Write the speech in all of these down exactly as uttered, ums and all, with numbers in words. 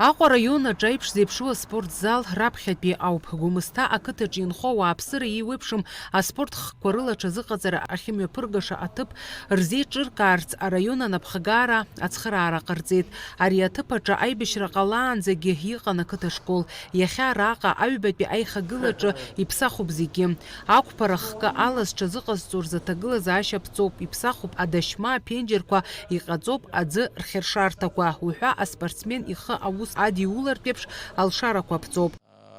Аҟәа араион аҿы аиԥш зеиԥшу аспорт зал раԥхьатәи ауп. Гәымсҭа ақыҭаҿы инхо ауааԥсыра еиуеиԥшым аспорт хкқәа рыла аҽазыҟаҵара ахьымҩаԥыргаша аҭыԥ рзеиҿыркаарц араион анапхгара ацхыраара ҟарҵеит. Ари аҭыԥ аҿы аибашьра ҟалаанӡагьы иҟан ақыҭа школ. Иахьа араҟа аҩбатәи аихагылаҿы иԥсахуп зегьы. Ақәԥара хкы ала зҽазыҟазҵо рзы аҭагылазаашьа ԥҵоуп, иԥсахуп адашьма, аԥенџьырқәа, иҟаҵоуп аӡы рхьыршарҭақәа. Уҳәа аспортсмен ихы аус адиулартә еиԥш алшарақәа ԥҵоуп.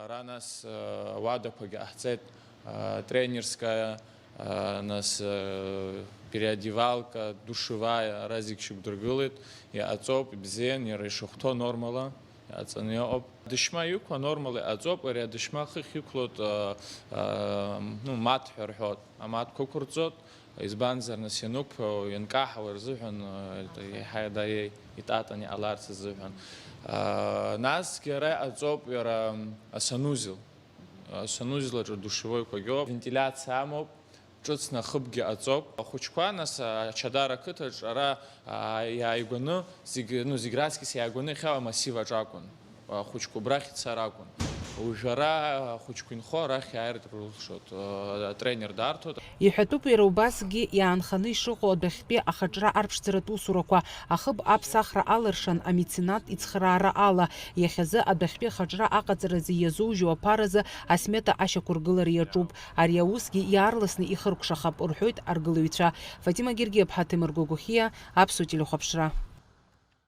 Ара нас, э, ауадақәагьы ҟаҳҵеит, э, тренерская, э, нас, э, переодевалка, душевая, ара зегь шьақәдыргылеит, иҟаҵоуп, ибзиан, иара ишахәҭоу нормала иҟаҵаны иҟоуп. Адашьма иқәу анормала иҟаҵоуп, ари адашьма хыхь иқәлоит, э, э, ну, мат ҳәа рҳәоит, аматқәа ықәырҵоит, избанзар, нас ианықәԥо, ианкаҳауа рзыҳәан, э, еиҳа даиеи итатан иҟаларц азыҳәан. Э, насгьы ара иҟаҵоуп иара асанузел. Санузел аҿы душевойқәагьы ыҟоуп, вентилиациа амоуп, ҿыцны ахыбгьы ҟаҵоуп. Ахәыҷқәа, нас, Ачадара ақыҭаҿ ара, а, иааигәаны, зегь, ну, зегь раҵкьыс иааигәаны иахьа амассив аҿы акәын. Ахәыҷқәа убрахь ицар акәын. Уажә ара ахәыҷқәа инхо арахь иааиртә рылшоит, а, атренер дарҭоит. Иҳәатәуп иара убасгьы иаанханы ишыҟоу адәахьтәи ахаҿра арԥшӡаратә усурақәа, ахыб аԥсахра алыршан амеценат ицхыраара ала. Иахьазы адәахьтәи ахаҿра аҟаҵаразы иазужьу аԥаразы асмета ашьақәыргылара иаҿуп. Ари аусгьы иаарласны ихыркәшахап, рҳәоит аргылаҩцәа. Фатима Гергиаԥҳа, Ҭемыр Гогохиа, Аԥсуа телехәаԥшра.